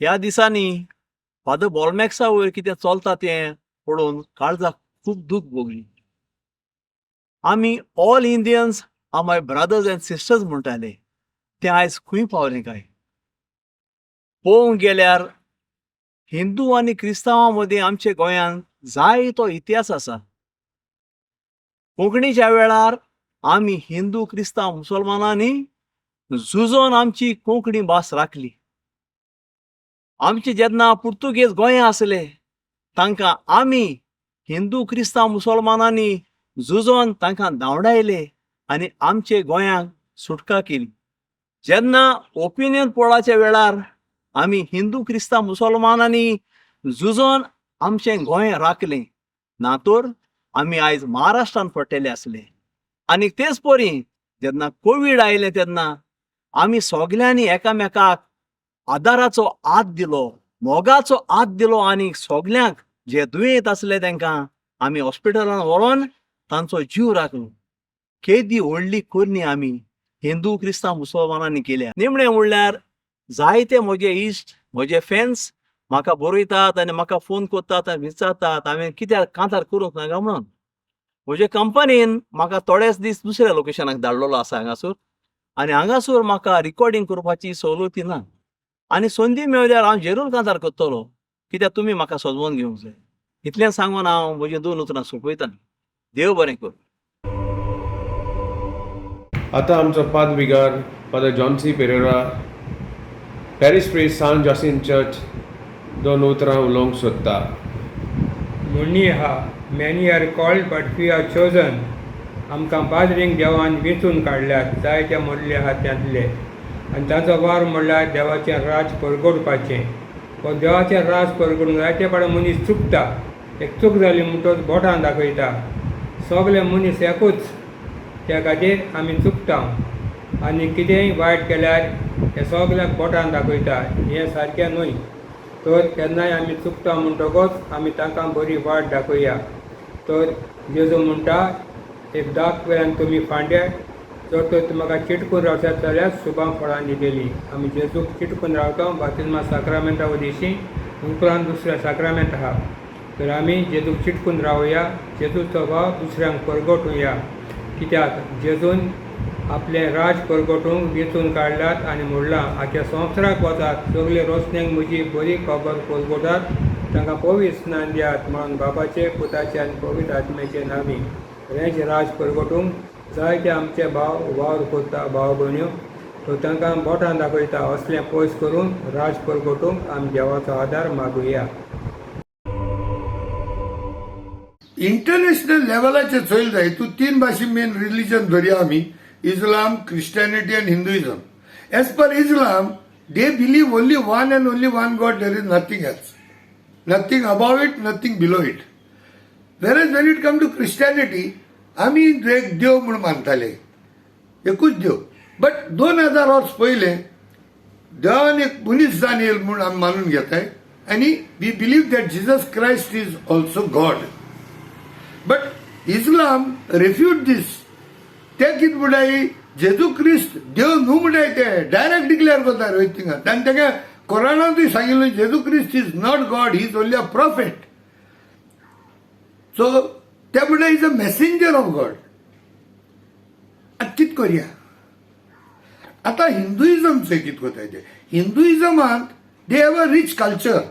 ह्या दिसांनी फादर बोलमॅक्सा वयर कितें चलता तें पळोवन काळजाक खूब दूख भोगली. आमी "All Indians are my brothers and sisters" म्हणटाले, तें आयज खंय पावलें काय? पळोवंक गेल्यार हिंदू आनी क्रिस्तांवां मदीं आमच्या गोंयांत जायतो इतिहास आसा. कोंकणीच्या वेळार आमी हिंदू, क्रिस्तांव, मुसलमानांनी झुजोन आमची कोंकणी भास राखली. आमचे जेन्ना पुर्तुगेज गोंया आसले, तांकां आमी हिंदू, क्रिस्तांव, मुसलमानांनी झुजोन तांकां धांवडायले आनी आमचे गोंयांक सुटका केली. जेन्ना ओपिनियन पोलाच्या वेळार आमी हिंदू, क्रिस्तांव, मुसलमानांनी झुजोन आमचें गोंय राखलें, ना तर आमी आयज महाराष्ट्रान पडटले आसले. आनी तेच परी जेन्ना कोवीड आयलें तेन्ना आमी सगल्यांनी एकामेकाक आदाराचो हात दिलो, मोगाचो हात दिलो आनी सगल्यांक जे दुयेंत आसले तांकां आमी हॉस्पिटलान व्हरोन तांचो जीव राखलो. केदी व्हडली करणी आमी हिंदू, क्रिस्तांव, मुसलमानांनी केल्या. निमणें म्हणल्यार, जायते म्हजे इश्ट, म्हजे फ्रेंड्स म्हाका बरयतात आनी म्हाका फोन करतात आनी विचारतात, हांवें कित्याक कांतार करूंक नाका म्हणून. म्हजे कंपनीन म्हाका थोडेच दीस दुसऱ्या लोकेशनाक धाडलेलो आसा हांगासर आनी हांगासर म्हाका रिकॉर्डिंग करपाची सवलती ना. आनी संदी मेळ्ळ्यार हांव जरूर कांतार करतलो, कित्याक तुमी म्हाका सजवोन घेवंक जाय. इतलें सांगून हांव म्हजी दोन उतरां सोंपयतां. देव बरें करूं. आतां आमचो पाद विगार father Johnsy Pereira, parish priest, सान जासीन चर्च, दोन उतरां उलोवंक सोदता. म्हणणी आहा, "Many are called but few are chosen." आमकां पाद्रींक देवान वेंचून काडल्यात, जायते मरले आहात त्यांतले. आनी ताचो वावर म्हणल्यार देवाचें राज परगटपाचें. पण देवाचें राज परगटूंक जायते फावट मनीस चुकता. एक चूक जाली म्हणटच बोटां दाखयता. सगळे मनीस एकूच. त्या खातीर आमी चुकता आनी कितेंय वायट केल्यार हे सगळ्याक बोटान दाखयता. हें सारकें न्हय. तर केन्नाय आमी चुकता म्हणटकच आमी तांकां बरी वाट दाखोवया. तर जेजू म्हणटा, एक दाक वयल्यान तुमी फांदे जर तर तुमी म्हाका चिटकून रावशात जाल्यार शुभां फळां दितली. आमी जेजूक चिटकून रावता. बातिज्मा साक्रामेंता उदेशी उपरांत दुसरें साक्रामेंत आहा. तर आमी जेजूक चिटकून रावया, जेजूचो वावर दुसऱ्यांक परगटुया, कित्याक जेजून आपलें राज परगटूंक वेंचून काडल्यात आनी म्हणलां, आख्या संवसाराक वचात, सगळे रोसण्यांक म्हजी बरी खबर परगटात, तांकां पवित्र स्नान दियात म्हणून बाबाचे, पुताचे आनी पवित्र आत्म्याचे नांवी. हेंच राज परगटूंक जायते आमचे भाव वावर करता, भाव भयण्यो. तो तांकां बोटां दाखयता असलें पयस करून राज परगटूंक आमी देवाचो आदार मागुया. इंटरनॅशनल लेवलाचेर चोयल जाय तूं, तीन भाशे मेन रिलिजन धरया आमी, इस्लाम, क्रिस्टियनिटी आनी Hinduism. As per Islam, they believe only one and only one God. There is nothing else, nothing above it, nothing below it. Whereas when it come to Christianity, आमी एक देव म्हूण मानताले, एकूच देव. बट 2000 वर्स पयलें देवान एक मनीस जावन येयल म्हूण आमी मानून घेताय आनी we believe that Jesus Christ is also God. But Islam refute this. ते कितें म्हणटाय, जेजू क्रिस्त देव न्हू म्हणटाय. ते डायरेक्ट डिक्लेअर करता रोहित थिंगा. आनी तेका कोरानांतूय सांगिल्लें, जेजू क्रिस्त is not God, he is only a prophet. So ते म्हणटा, is a messenger of God. आतां कितें करया? आतां हिंदुइजमचें कितें करताय ते? हिंदुइजमांत they have a rich culture.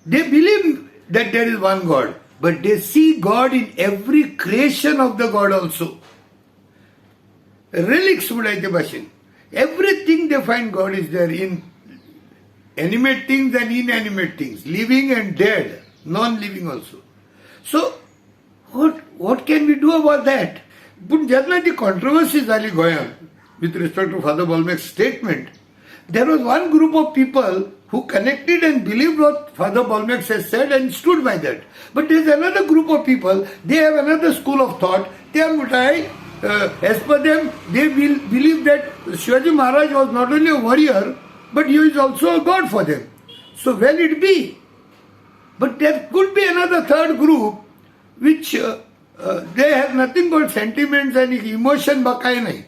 They believe that there is one God, but they see God in every creation of the God also. Relics म्हणल्यार ते भाशेन everything they find God is there, in animate things and inanimate things, living and dead, non-living also. So, what can we do about that? पूण जेन्ना ती controversy जाली गोंयांत with respect to Father Bolmax statement, there was one group of people who connected and believed what Father Bolmax has said and stood by that. But there is another group of people, they have another school of thought. They are म्हणटाय, as per them, they will believe that Shivaji Maharaj was not only a warrior, but he is also a god for them. So well it be. But there could be another third group which they have nothing but sentiments and emotion बा काय नाही.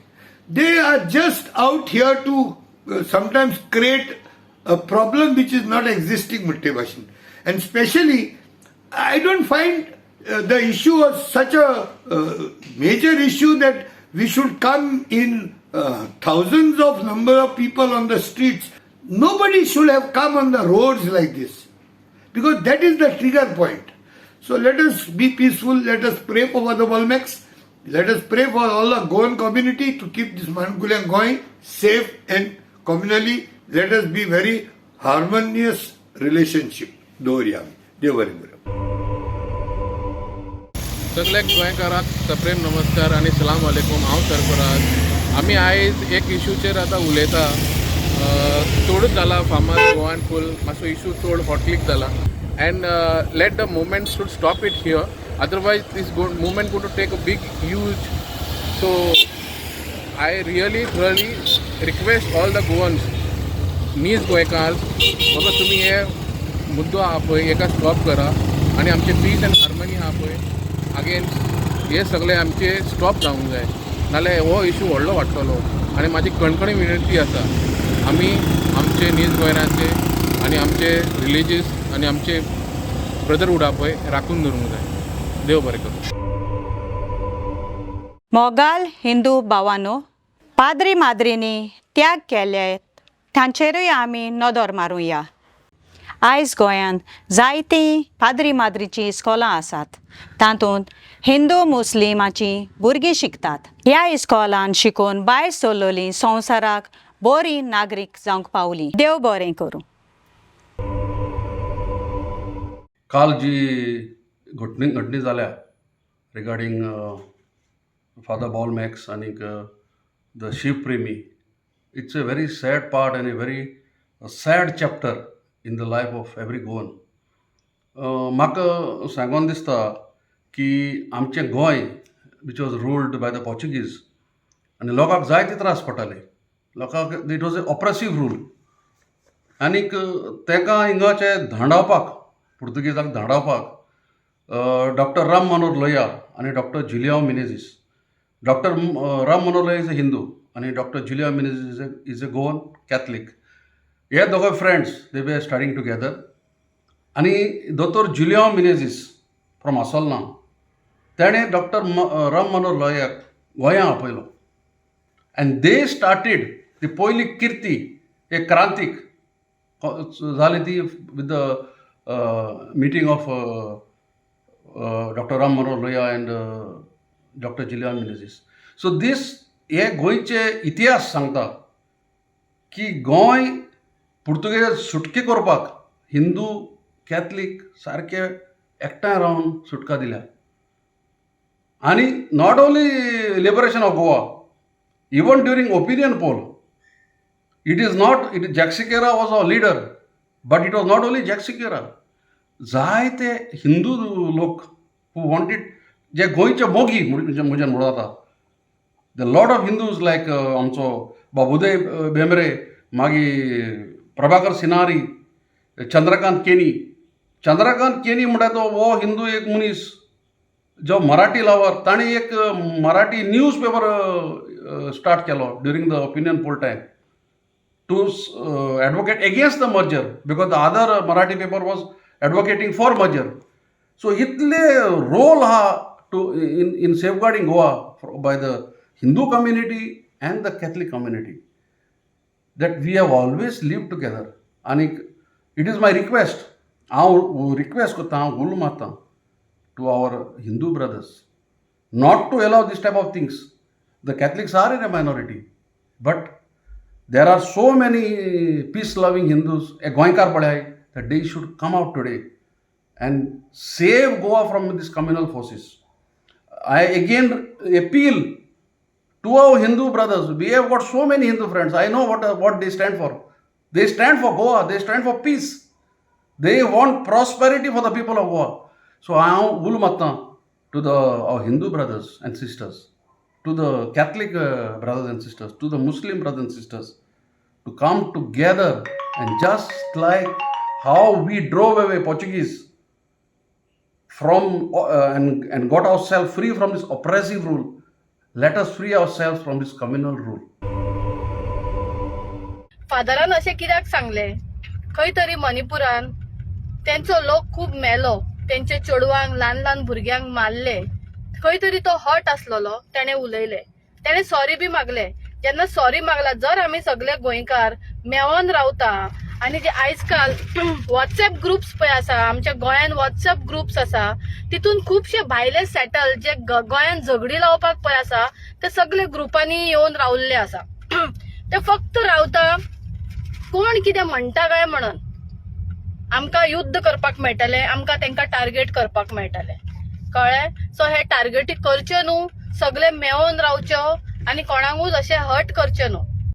They are just out here to sometimes create a problem which is not existing म्हणटे भाशेन. And specially I don't find the issue was such a major issue that we should come in thousands of number of people on the streets. Nobody should have come on the roads like this because that is the trigger point. So let us be peaceful. Let us pray for the Bolmax. Let us pray for all the Goan community to keep this Mankulian going safe and communally. Let us be very harmonious relationship. दवरया आमी. देव बरें करूं. सगल्या गोंयकारांक सप्रेम नमस्कार आनी सलाम वालेकुम. हांव सरफराज. आमी आयज एक इशूचेर आतां उलयता. चडूच जाला फामाद गोवान फूल मातसो इशू चड हॉटक्लिक जाला and let the movement should stop it here, otherwise this go movement go to take a big huge. So I really really request all the Goans, नीज गोंयकार, बाबा तुमी हे मुद्दो आहा पळय हेका स्टॉप करा आनी आमचे पीस एंड हार्मनी आहा पळय अगेन्स्ट हे सगळे आमचे स्टॉप जावंक जाय, नाल्यार हो इशू व्हडलो वाडटलो. आनी म्हाजी कणकणी विनंती आसा, आमी आमचे नीज गोंयरांचे आनी आमचे रिलीजियस आनी आमचे ब्रदरहूड आहा पळय राखून दवरूंक जाय. देव बरें करूं. मोगाल हिंदू भावानो, पाद्री माद्रींनी त्याग केले तांचेरूय आमी नदर मारुया. आयज गोंयांत जायतीं पाद्री माद्रीचीं इस्कोलां आसात. तातूंत हिंदू मुस्लिमाचीं भुरगीं शिकतात. ह्या इस्कोलान शिकून भायर सरलोलीं संवसाराक बरीं नागरीक जावंक पावलीं. देव बरें करूं. काल जी घटणी घडणी जाल्या रिगार्डींग फादर बॉल मॅक्स आनीक the Shiv Premi, it's a very sad part and a very sad chapter in the life of every Goan. म्हाका सांगोन दिसता की आमचें Goa which was ruled by the Portuguese आनी लोकांक जायते त्रास पडटाले लोकांक, it was a oppressive rule. आनीक तांकां हिंगाचे धांवडावपाक, पुर्तुगेजाक धांवडावपाक डॉक्टर राम मनोहर लोहिया आनी doctor Juliao Menezes. Doctor Ram Manohar Lohia is a Hindu आनी doctor Juliao Menezes is a Goan Catholic. हे दोगांय friends, they were studying together. आनी दोतोर जुलियांव मिनेझीस फ्रॉम आसोलना, तेणें डॉक्टर राम मनोहर लोहियाक गोंयां आपयलो एंड they started ती पयली किर्ती, एक क्रांतीक जाली ती with the meeting of Doctor Ram Manohar Lohia and Doctor Juliao Menezes. So this हे गोंयचे इतिहास सांगता की गोंय पुर्तुगेज सुटके करपाक हिंदू कॅथलीक सारके एकठांय रावन सुटका दिल्या. आनी not only liberation of Goa, even during opinion poll, it is not it Jack Sequeira was a leader, but it was not only Jack Sequeira. जायते हिंदू लोक हू वॉन्टेड, जे गोंयचे मोगी म्हज्यान म्हणूं जाता, the lot of Hindus like आमचो बाबुदय भेंब्रे, मागीर प्रभाकर सिनारी, चंद्रकांत केणी. चंद्रकांत केणी म्हणटा तो हो हिंदू एक मनीस जो मराठी लवर. ताणें एक मराठी न्यूज पेपर स्टार्ट केलो during the opinion poll time to advocate against the merger, because the other Marathi paper was advocating for merger. So इतले रोल आहा to in safeguarding Goa by the Hindu community and the Catholic community, that we have always live together. आनीक it is my request, हांव request करता, हांव उलो मारता to our Hindu brothers not to allow this type of things. The Catholics are in a minority, but there are so many peace loving Hindus, a गोंयकार पळय, that they should come out today and save Goa from this communal forces. I again appeal to our Hindu brothers. We have got so many Hindu friends. I know what they stand for. They stand for Goa, they stand for peace. They want prosperity for the people of Goa. So हांव उलो मारता to the our Hindu brothers and sisters, to the Catholic brothers and sisters, to the Muslim brothers and sisters, to come together and just like how we drove away Portuguese from and got ourselves free from this oppressive rule, let us free ourselves from this communal rule. फादरान अशें कित्याक सांगलें? खंय तरी मणिपुरान तेंचो लोक खूब मेलो, तेंचे चेडवांक, ल्हान ल्हान भुरग्यांक मारले. खंय तरी तो हर्ट आसलेलो. तेणें उलयले, तेणें सॉरी बी मागले. जेन्ना सॉरी मागला, जर आमी सगळे गोंयकार मेवोन रावता आनी जे आयज काल वॉट्सएप ग्रुप्स पळय आसा, आमच्या गोंयान वॉट्सएप ग्रुप्स आसा, तितून खुबशे भायले सेटल जे गोंयान झगडी लावपाक पळय आसा, ते सगळे ग्रुपांनी येवन रावल्ले आसा. ते फक्त रावता कोण कितें म्हणटा काय म्हणून. आमकां युद्ध करपाक मेळटलें, आमकां तांकां टार्गेट करपाक मेळटलें, कळ्ळें? सो हे टार्गेटी करच्यो न्हू, सगळे मेळोन रावच्यो आनी कोणाकूच अशें हर्ट करचें न्हू.